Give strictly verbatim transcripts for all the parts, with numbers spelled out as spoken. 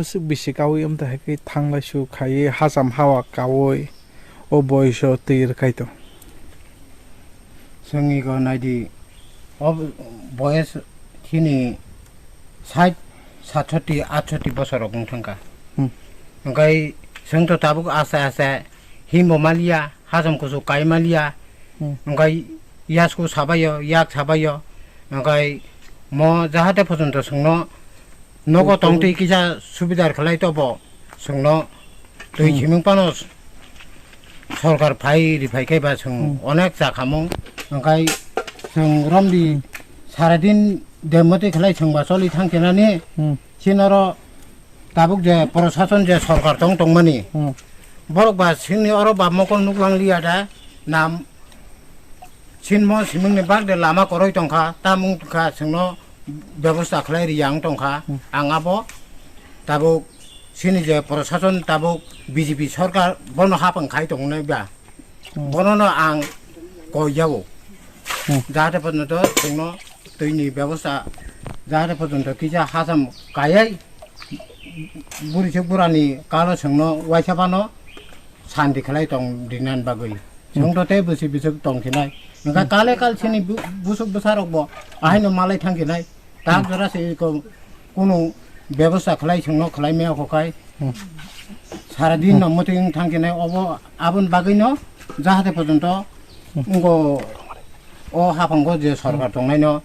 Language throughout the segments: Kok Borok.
Aswk bisi kaui wng tongkha khe thanglaisu khaiwi hacham hawa kaui o boyoso twi rwkhai tong. Chwngni go naidi, o boyes chini sait, satsoti, atsoti bosor rok wng thangkha. Hmm. Hwnkhe chwng to tabuk aste aste himbo maliya, hacham kuchuk kai maliya. Hmm. Hwnkhe yasku sabaio, yak sabaio. Hwnkhe mo jahate pojonto chwngno nogo tongtwi kisa subidar khlai tobo chwngno twi Hmm. simung phano sorkar phai ri phai khe ba chwng Hmm. onek cha khamung. Hwnkhe chwng romdi Hmm. saradin demoti khlai chwng ba choli thang khenani Hmm. sinoro tabuk je prosason je sorkar tong tongmani Hmm. borok ba sini oro ba mokol nuklang liya da nam sinmo simingni bagde lama koroi tongkha, tamung tongkha, chwngno bebosta khlai ri yang tongkha. Hmm. Ang abo tabuk sini je prosason tabuk B J P sorkar bono hapang khai tongnai ba. Hmm. Bonono ang koi jago. Hmm. Jahate pojonto chwngno twini bebosta jahate pojonto kisa hacham kayai buri se burani kalo chwngno waisa bano santi khlai tong rinani bagwi. Hmm. Chwngto tei bwswi bwswk tong khinai. Hwnkhe Hmm. kale kal sini bu-, busuk bwsarokbo ahaino malai thang khinai. Tak Hmm. jora se ko kunu bebosta khlai chwngno khlai maya kho khai. Hmm. Sara din Hmm. no mwtwi wng thang khinai obo aboni bagwino jahate pojonto Hmm. wngko o haphango je sorkar Hmm. tongnaino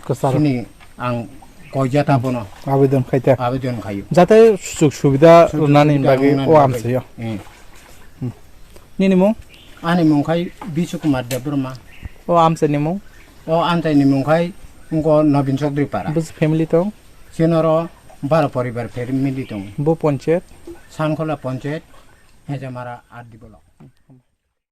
Kwcharo. Sini ang koijata bono Abedon khaite. Abedon khayo. Jate sujog subida Sujog rwnani subida bagwi rwnani o bagwi. Amchaio. Eh. Hmm. Nini mung? Ani mung khai Bishu Kumar Debbarma. O amchaini mung? O amchaini mung khai wngko Nobin Chowdhury Para. Bwswk family tong? Sinoro baro poribar family tong. Bo ponchayat? Sankhola ponchayat, Hejamara R D block.